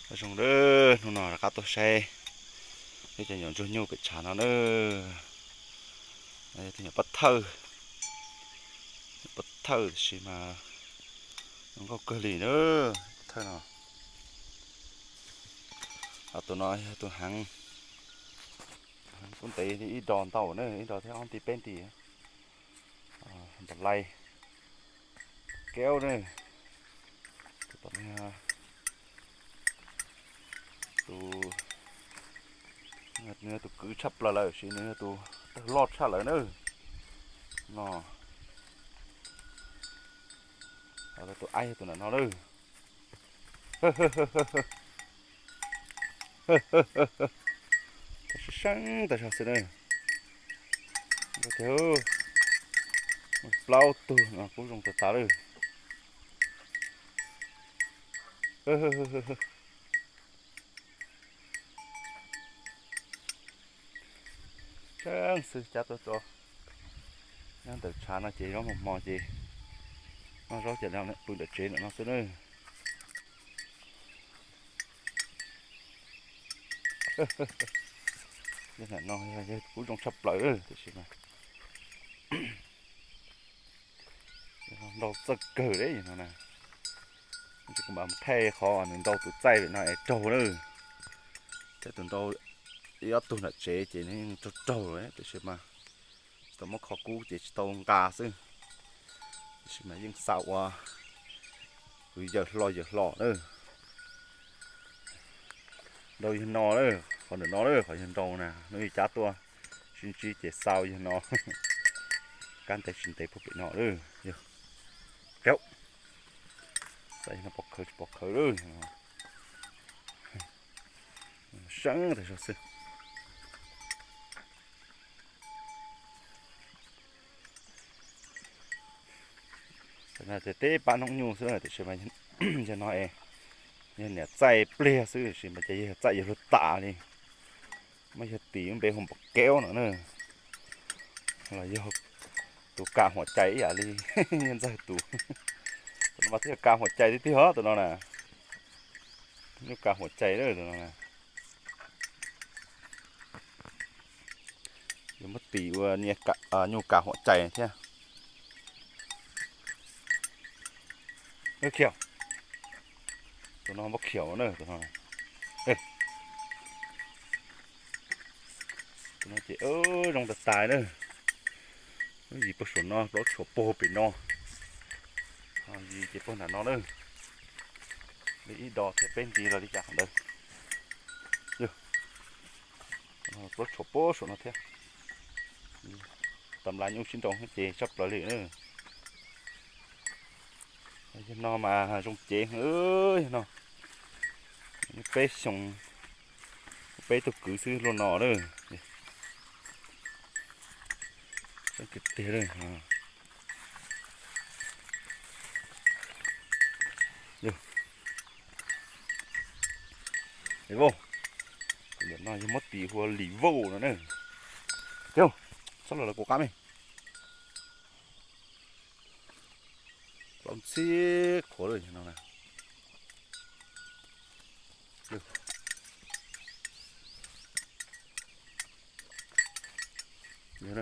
Zoo na, hnub no rov qab tuaj saib peb cov nyuam ntsuag nyuj pem tshav no na. Tus nyuam pov thawj, pov thawj tab sis mas zoo nkauj kawg li na, pov thawj no. Tus no yog tus heev, heev kub ntev li ib do ntau na, ib do thiab ob nti peb nti. Npam lais keub na. Tus tom no, tus, nws yog tus kwv tshaj plaws lawm sis nws yog tus tawg loj tshaj lawm na. No, tus aib yog tus ntawm no na. Seeb tas zog xwb na. Tiag, plaub tug no kuj zoo tas tas lawm. Seeb xwb, cab tuaj tso. Nyob ntawm tshav no ces zaub hmo hmo ces noj zaub ces pw ntawm tsev ntawm no xwb na. Yog ntawm no yog kuj zoo tshaj plaws tiam sis mas ntau txawj kawg li no na. Kuv mam thaij qhov nws ntau tus txaij pem no es raug na. Thiab tus ntau ib ob tug nram tsev ces nws yeej raug raug lawm tiam sis mas tsis tau muab kho kub ces tsis tau nqa xwb. Tiam sis mas yeej xav ua kwv yawg hlo yawg hlo na. Ntau yawg no, qhov ntawm no qhov yawg ntau na, hnub ib cab tuaj sib ntsib ces xav yawg no. Kab ntev tsis ntev puag pem no lawm. Yog, xav yawg no pov khawv tsis pov khawv lawm. Seeb tas zog xwb. Teb pab noob nyuj xwb tiam sis mas yog no es yog niam txaij pliag xwb tiam sis mas ces yog txaij yawg luag tas li. Muab yawg tis npe hu Npam Keub no na. Los yog tus kam huam cai ib yam li Ntxawg tus. Tus no mas twb yog kam huam cai tiag tiag os tus no na. Nyuj kam huam cai lawm tus no na. Yuav muab tis ua niag nyuj kam huam cai thiab. Khiav, tus no muab khiav na tus no. Tus no ces zoo tas tas na. Lub yim puag saum no, plaub tshuam puag pem no. Yim ces puag nram no na. Li ib dos thiab peb nti los li cas ntawd. Plaub tshuam puag saum no thiab. Tam nplua nyuj sib nraus ces tshaj plaws li na. Yog no mas zoo cev, yog no peb xyoo, peb tug kwv xwb luaj no na. Tiag tiag. Lim vauj, ntawm no yog muab tis hu ua lim vauj no na. Txhob los lawv kuv qab me. Plaub ntxhib qhuav lawm no na. Muaj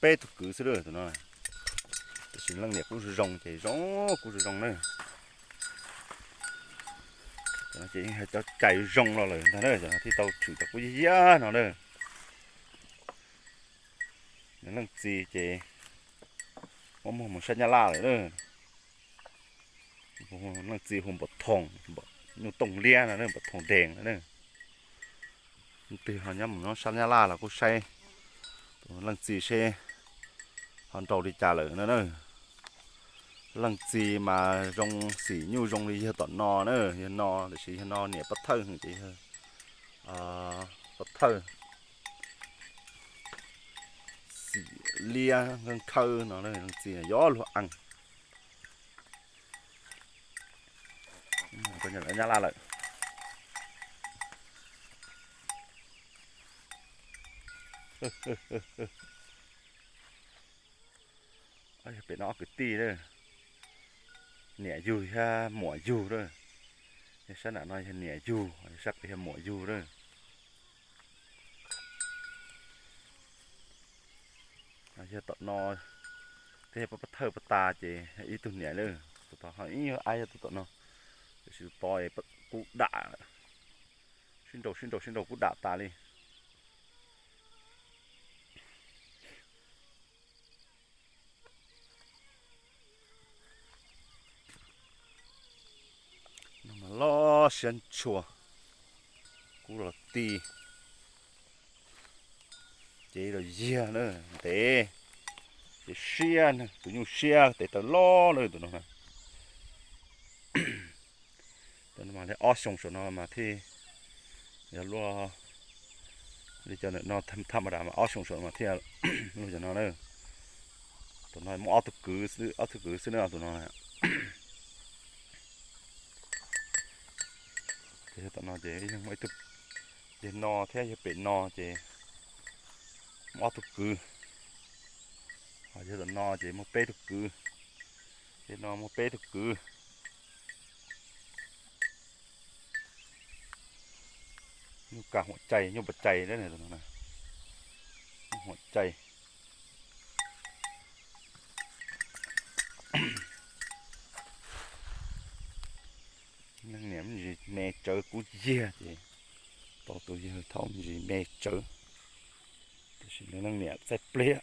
peb tug kwv xwb lawm tus no. Tiam sis leej niam kuj zoo zoo ces zoo kuj zoo zoo na. Ces yeej hais cov cai zoo los lawm ntag na, cov no thiaj tau tshwm cov kub yaj yaj no na. Nws leej txiv ces muab muag mus sab Nyab Laj lawm na. Leej txiv hu Npam Thoom, Nyuj Tooj Liab no, Npam Thoom Dees no. Leej twg ho nyob mus nyob sab Nyab Laj los kuj saib tus leej txiv seb ho nraus li cas lawm no na. Leej txiv mas zoo xim nyuj zoo li yawg tom no na, yawg no tiam sis yawg no niam pov thawj ces yawg pov thawj xim liab nkhawb no, leej txiv yog luag ees. Nyab Laj lawm. Yog pem no ob kwv tij lawm, niam yug thiab muam yug lawm. Yog sab nram no yog niam yug, sab pem yog muam yug lawm. Yog tom no, tej pab thawj pab tas ces ib tug niam lawm, tus tod ho ib yog ab yog tus tom no, tiam sis tus tod kub dam, sib nraus sib nraus sib nraus kub dam tas li. Loj siab ntshua, kub los ti, ces los yiag na, ntev, ces siab, tus nyuj siab tes taw loj lawm tus no na. Tus no mas li ob xyoos saum no mas thiaj, yog luaj li cov no tham ma das mas ob xyoos saum no mas thiaj luaj cov no na. Tus no muaj ob tug kwv, ob tug kwv xwb na tus no. Ces yog tom no ces yog muaj ib tug, yog no thiab yog pem no ces muaj ob tug kwv. Ho yog tom no ces muaj peb tug kwv, yog no muaj peb tug kwv. Nyuj kas huam cai, nyuj pas cai, huam cai. Leej niam me ntsis me tsawv kub yiag ces tau tus yawg thaub me ntsis me tsawv, tiam sis nws leej niam txaij pliag.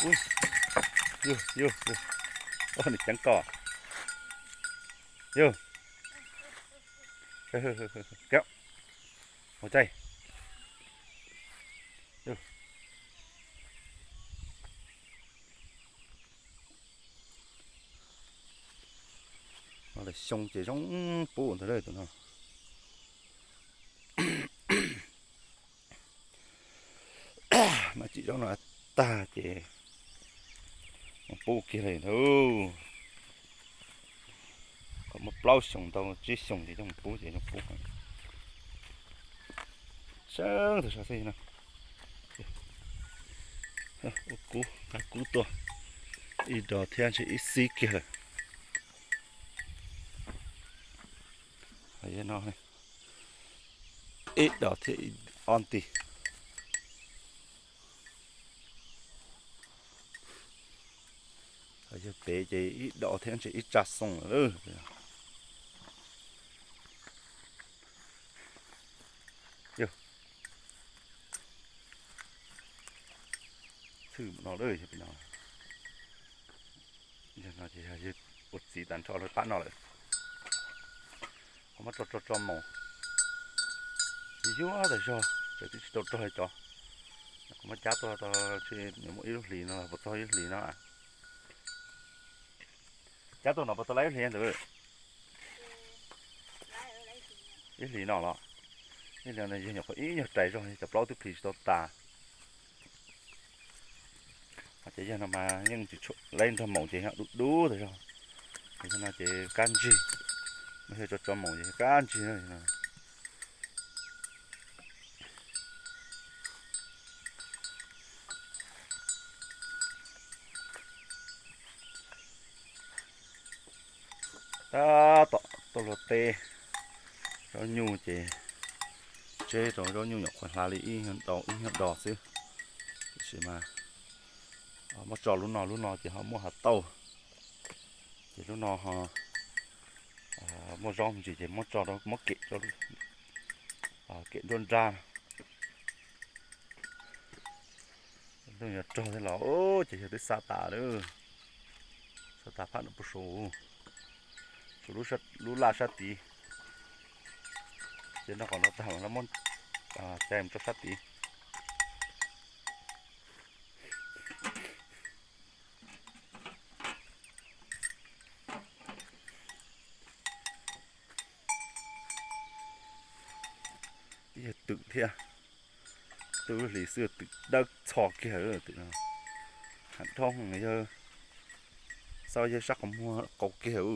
Yug, yug, yug, nws ceev koj. Yug, huam cai. Lawm xyoo ces zoo pub ntag tus no. Mas tsis zoo no tag ces pub kiag li ntag. Kom muaj plaub xyoos tau tsib xyoos ces coj mus pub ces zoo pub. Sab ntawd sab xwb no. Ua kub, qab kub tuaj ib dos thiab ntshe ib xib kiag lawm. No ib dos thiab ob nti. Yog pem ces ib dos thiab ntshe ib tsa xoo lawm. Yog txhwj no, yog no ces yog ua txiv tas nrho lawv pab no lawm. Qhov muab tso tso tso mus, yuav tas zog tseem twb tsis tau rog li cov. Qhov muab cab tuaj tau, nws muaj ib lub hlis no los puas txog ib lub hlis no. Cab tuaj no puas tau lawm ib hlis ntawd? Ib hlis no los? Ib hlis no yog nyuam qhuav ib nyuag rais zog, cov plaub twb plhis tsis tau tas. Ces yog no mas yeej tsis tshua, lawv nrog maum ces dub dub tas zog. Yog no ces kab ntsig, muab yog tso tso maum ces kab ntsig no. Tab tom tuaj luag teb zaub nyuj ces tseb rau zaub nyuj nyuam qhuav hlav li ib nyuag do, ib nyuag do xwb. Tiam sis mas muab tso lub no, lub no ces ho muaj hav tauj, ces lub no ho muaj zaub me ntsis ces muab tso rau, muab kem, kem nruab nrab. Ntuj yog rog thiab los ces yog twb xa tas lawm, xa tas phab no puag saud, lub laj sab tid. Ces noj qhov no tag mas muab cais mus rau sab tid. Ib yawg twm thiab, twb hlis xwb twm dawb txho kiag, twm no hav dhoob yawg, xav yawg sab qhov muag qau kiag.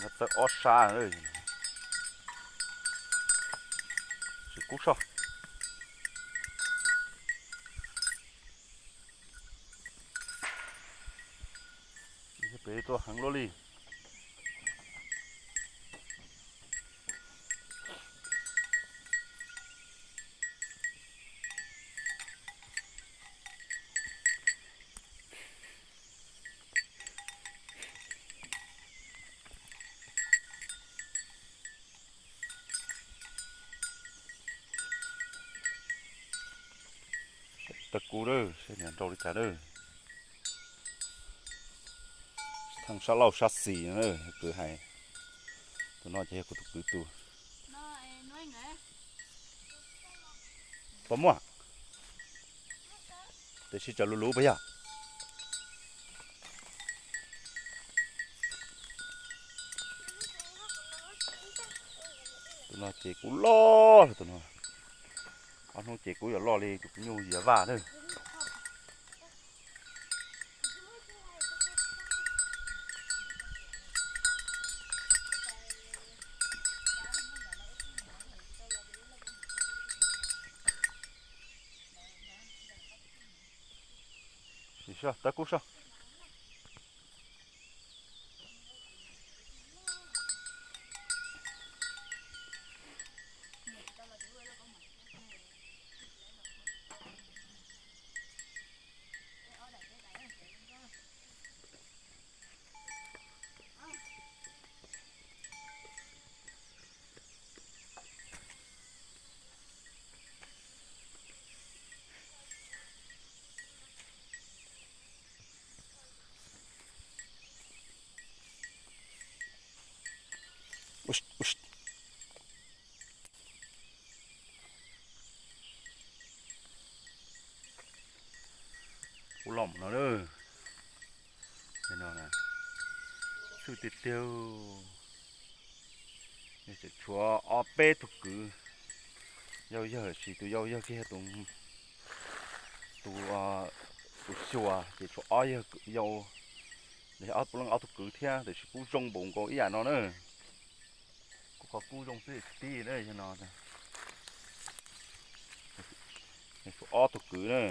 Txawb ob sab, tsis kub soj. Pem tuaj heev luaj li. Tawg kub lawm, seb niam nrau li cas lawm. Theej sab laug sab xis na, kwv hais. Tus no ces yog kuv tus kwv tus. Puas muaj? Tiam sis tsam luv luv puas yog? Tus no ces kub loj, tus no. Ob hnub ces kub yuav loj li tus nyuj Yias Vaj na. Tawb kub soj. Kub loj no, no, xwb tiag tiag. Tseem tshuav ob peb tug kwv yau yawg, tab sis tus yau yawg kiag tus, tus, tus xyuas ces tshuav ob yawg yau, ob puav leej ob tug kwv thiab, tiam sis kub zoo npaum nkaus ib yam no na. Kub qhov kub zoo xwb tib na, yog no. Tshuav ob tug kwv na.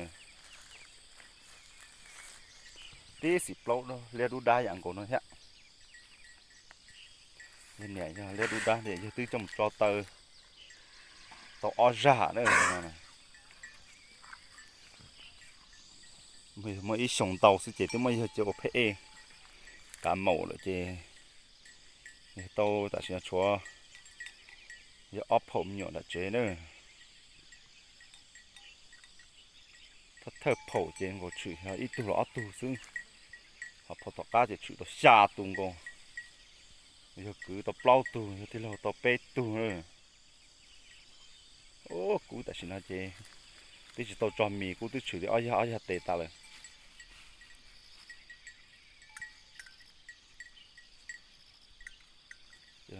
Tib xim plaub liab dub dab yam nkaus no thiab. Yog niam yog liab dub dab tias yog twb coj mus tso taw tau ob zag na. Muaj ib xyoos ntau xwb ces twb muab yawg cia ua pheb ej kav maum lawm ces yawg tau tam sim no tshuav yog ob phaum me nyuam nram tsev na. Thawj thawj phaum ces nkaus tshwm yog ib tug los ob tug xwb, ho phaum tom qab ces tshwm tau xya tus nkaus. Yog kwv tau plaub tug, yog tij laug tau peb tug na. Kub tam sim no ces twb tsis tau tso mis, kub twb tshwm li ob yag ob yag tes tas lawm.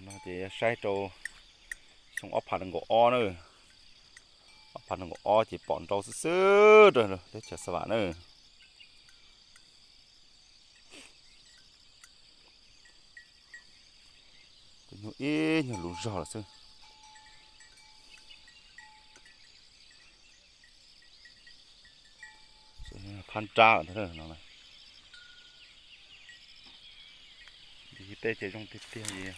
No ces saib rau xyoo ob phav nees nkaum ob na, ob phav nees nkaum ob ces pom nrau xwb xwb rau teb chaws Xas Vam na. Tus nyuj ib nyuag luv zog lawm xwb. Phab nrab lawm no. Tej ces zoo tiag tiag li.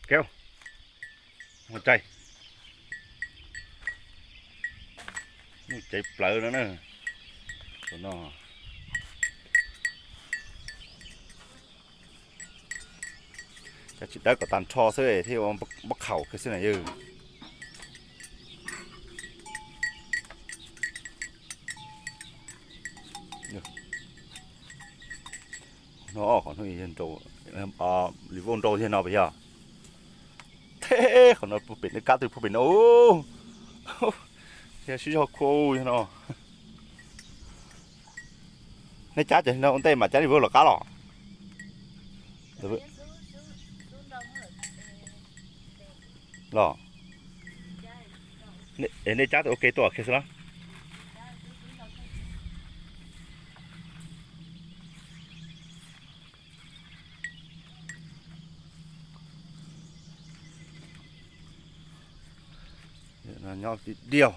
Kev, ua cai, ua cai plawv no na. Tus no cov tsis dawb kom tag nrho xwb thiaj ua npab khaum kiag xwb na yog. Qhov no yog nrau, li vauj nrau thiab no puas yog? Te qhov no puag pem nej kab twg puag pem no. Thiab sib zog khua yog no. Nej cab cov no ua ntej mas cab li vauj lawv qab los? Los, nej cab ua ke tuaj kiag xwb na. Nyob diaus.